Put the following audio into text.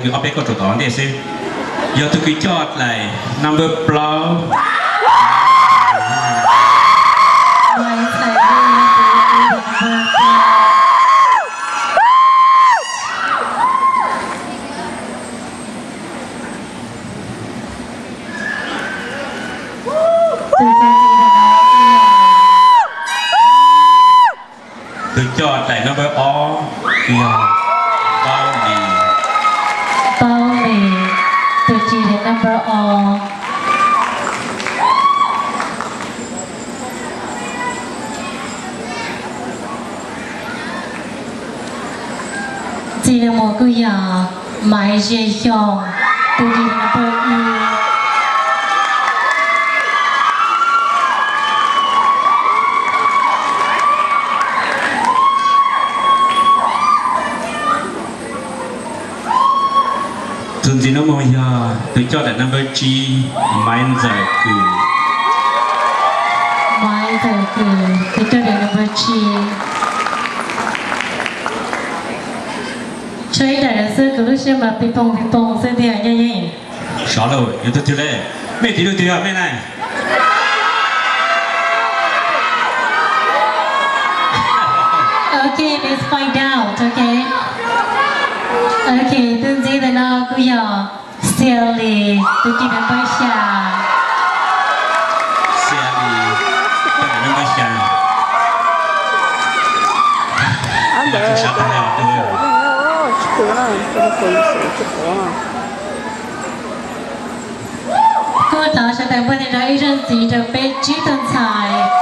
Ob peb kauj ruam tom ntej xwb. Yog tus kws coj daim number plaub. Tus coj daim number ob yog Paub Lis. Paub Lis, tus coj daim number ob. Ntxiv no mus kuj yog Maiv Zia Xyooj, tus coj daim number ib. Tus ntxiv no mus yog tus coj daim number tsib, Maiv Ntxawm Kws. Maiv Ntxawm Kws, tus coj daim number tsib. Tshuav ib daim xwb, kuv lub siab mas ping pong ping pong xwb tiag, nyob yeej. Sov lauj, yog tus twg le? Mej tiv lub twg yog mej na? Okay, let's find out, okay? Okay, tus ntxiv ntawm no kuj yog Xia Lis, tus coj daim number xya. Xia Lis, coj daim number xya. Kuj thov sawv daws npaj rau ib zaug ntxiv rau peb tsib tug ntxhais.